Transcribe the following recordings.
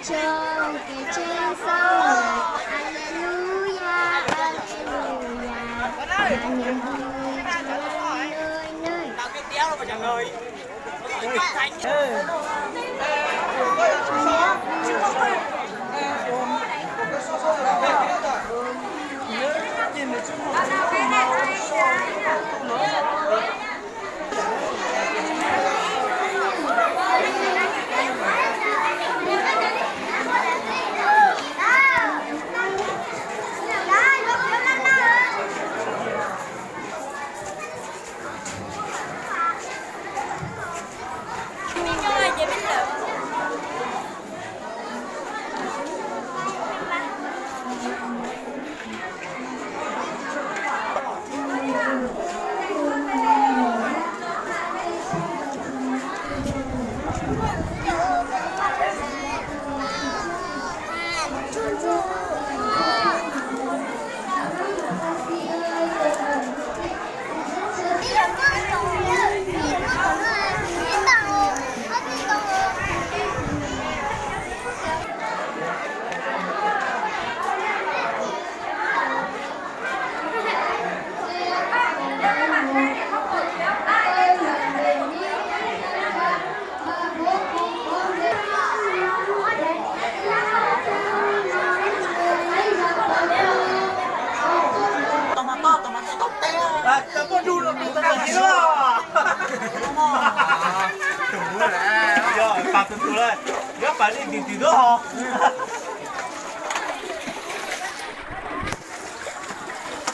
Xyoo kev tsheb xauj lawm, Aleluyas, Aleluyas, Vajtswv tsaug nws.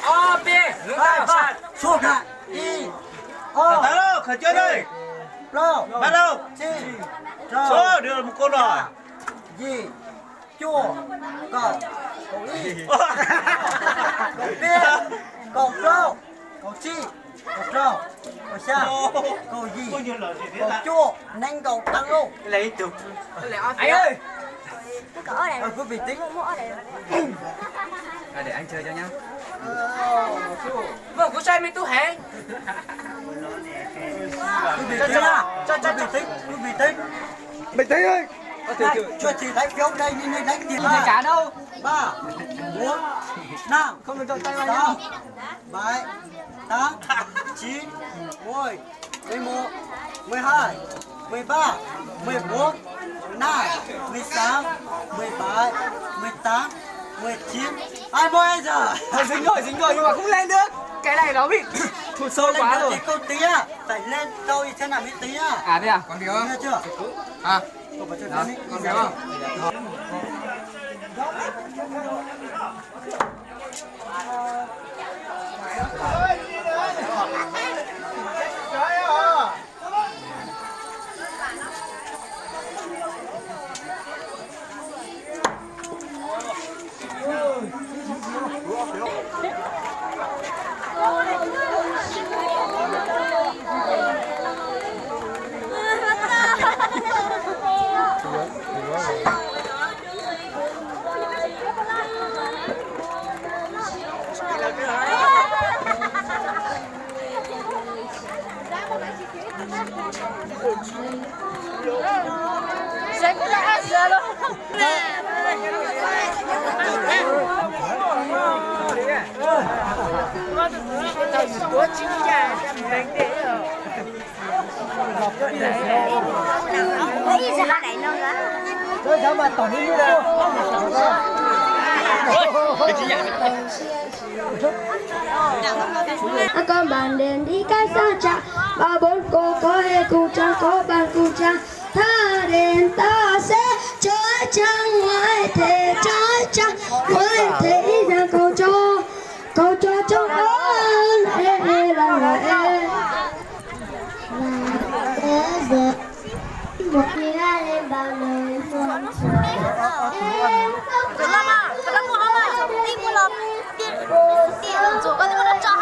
Ob peb, lub ntawd, ib, ob, plaub, tsib, rau, yim, cuaj, kaum, kaum ib, kaum peb, kaum plaub, kaum tsib, kaum rau, kaum xya, kaum yim, kaum cuaj, nees nkaum tag lauj. Kuv saib me tub heev. Bình tĩnh, bình tĩnh. Bình tĩnh. Này, chưa chỉ lấy phiếu đây, nhưng đây lấy tiền. Không phải cả đâu. Ba, bốn, năm, sáu, bảy, tám, chín, mười, mười một, mười hai, mười ba, mười bốn, mười năm, mười sáu, mười bảy, mười tám, mười chín, hai mươi giờ. Thôi, dính rồi, dính rồi, nhưng mà không lên được. Cái này nó bị thụt sâu quá rồi. Thì không tính á, phải lên đâu thì thế nào mới tính á. À, thế à? Còn thiếu không? Nghe chưa? À. Còn thiếu không? Con bàn đèn đi cách xa chợ, ba bốn cô có hê cùng trang, có bàn cùng trang, thắp đèn ta sẽ trói trăng, ngoại thể trói trăng, ngoại thể ý rằng cầu cho, cầu cho trong con ê ê lòng là ê. Và thế giới một khi đã lên bao lời muôn. Em không phải là đi mua lọc. Đi mua lọc. Đi mua lọc. Đi mua lọc.